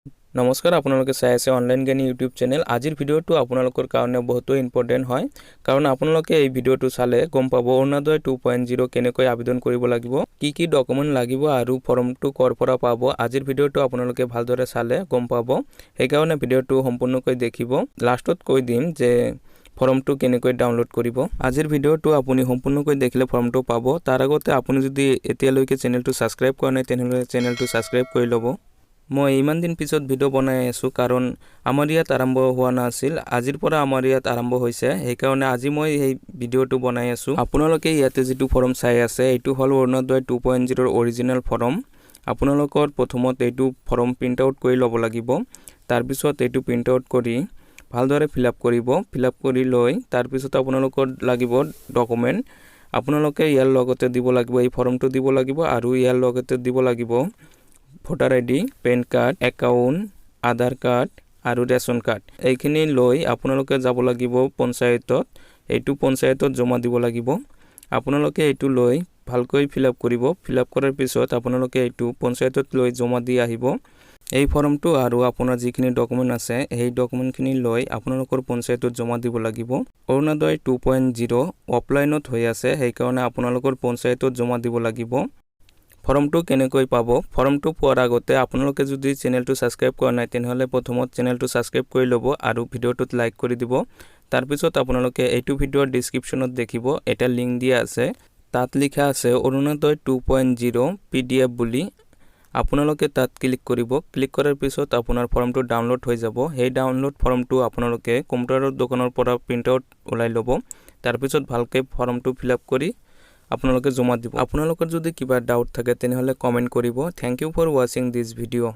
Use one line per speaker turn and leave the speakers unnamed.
নমস্কাৰ, আপোনালোকে চাই আছে অনলাইন জ্ঞানী ইউটিউব চেনেল। আজিৰ ভিডিঅ'টো আপোনালোকৰ কাৰণে বহুতো ইম্পৰ্টেণ্ট হয়, কাৰণ আপোনালোকে এই ভিডিঅ'টো চালে গম পাব অৰুণোদয় 2.0 কেনেকৈ আবেদন কৰিব লাগিব, কি কি ডকুমেণ্ট লাগিব আৰু ফৰ্মটো ক'ৰ পৰা পাব। আজিৰ ভিডিঅ'টো আপোনালোকে ভালদৰে চালে গম পাব, সেইকাৰণে ভিডিঅ'টো সম্পূৰ্ণকৈ দেখিব। লাষ্টত কৈ দিম যে ফৰ্মটো কেনেকৈ ডাউনলোড কৰিব। আজিৰ ভিডিঅ'টো আপুনি সম্পূৰ্ণকৈ দেখিলে ফৰ্মটো পাব। তাৰ আগতে আপুনি যদি এতিয়ালৈকে চেনেলটো ছাবস্ক্ৰাইব কৰা নাই, তেনেহ'লে চেনেলটো ছাবস্ক্ৰাইব কৰি ল'ব। মই ইমান দিন পিছত ভিডিঅ' বনাই আছোঁ, কাৰণ আমাৰ ইয়াত আৰম্ভ হোৱা নাছিল। আজিৰ পৰা আমাৰ ইয়াত আৰম্ভ হৈছে, সেইকাৰণে আজি মই সেই ভিডিঅ'টো বনাই আছোঁ। আপোনালোকে ইয়াতে যিটো ফৰ্ম চাই আছে, এইটো হ'ল অৰুণোদয় 2.0ৰ অৰিজিনেল ফৰ্ম। আপোনালোকৰ প্ৰথমত এইটো ফৰ্ম প্ৰিণ্ট আউট কৰি ল'ব লাগিব। তাৰপিছত এইটো প্ৰিণ্ট আউট কৰি ভালদৰে ফিল আপ কৰিব। ফিল আপ কৰি লৈ তাৰপিছত আপোনালোকৰ লাগিব ডকুমেণ্ট। আপোনালোকে ইয়াৰ লগতে দিব লাগিব, এই ফৰ্মটো দিব লাগিব আৰু ইয়াৰ লগতে দিব লাগিব voter ID, PAN card, account, Aadhaar card আৰু ৰেচন কাৰ্ড। এইখিনি লৈ আপোনালোকে যাব লাগিব পঞ্চায়তত। এইটো পঞ্চায়তত জমা দিব লাগিব। আপোনালোকে এইটো লৈ ভালকৈ ফিল আপ কৰিব। ফিল আপ কৰাৰ পিছত আপোনালোকে এইটো পঞ্চায়তত লৈ জমা দি আহিব। এই ফৰ্মটো আৰু আপোনাৰ যিখিনি ডকুমেণ্ট আছে, সেই ডকুমেণ্টখিনি লৈ আপোনালোকৰ পঞ্চায়তত জমা দিব লাগিব। অৰুণোদয় 2.0 অফলাইনত হৈ আছে, সেইকাৰণে আপোনালোকৰ পঞ্চায়তত জমা দিব লাগিব। ফৰ্মটো কেনেকৈ পাব? ফৰ্মটো পোৱাৰ আগতে আপোনালোকে যদি চেনেলটো ছাবস্ক্ৰাইব কৰা নাই, তেনেহ'লে প্ৰথমত চেনেলটো ছাবস্ক্ৰাইব কৰি ল'ব আৰু ভিডিঅ'টোত লাইক কৰি দিব। তাৰপিছত আপোনালোকে এইটো ভিডিঅ'ৰ ডিছক্ৰিপশ্যনত দেখিব এটা লিংক দিয়া আছে। তাত লিখা আছে অৰুণোদয় 2.0 পিডিএফ বুলি। আপোনালোকে তাত ক্লিক কৰিব। ক্লিক কৰাৰ পিছত আপোনাৰ ফৰ্মটো ডাউনলোড হৈ যাব। সেই ডাউনলোড ফৰ্মটো আপোনালোকে কম্পিউটাৰৰ দোকানৰ পৰা প্ৰিণ্ট আউট ওলাই ল'ব। তাৰপিছত ভালকৈ ফৰ্মটো ফিল আপ কৰি আপোনালোকে জমা দিব। আপোনালোকৰ যদি কিবা ডাউট থাকে, তেনেহ'লে কমেণ্ট কৰিব। Thank you for watching this video.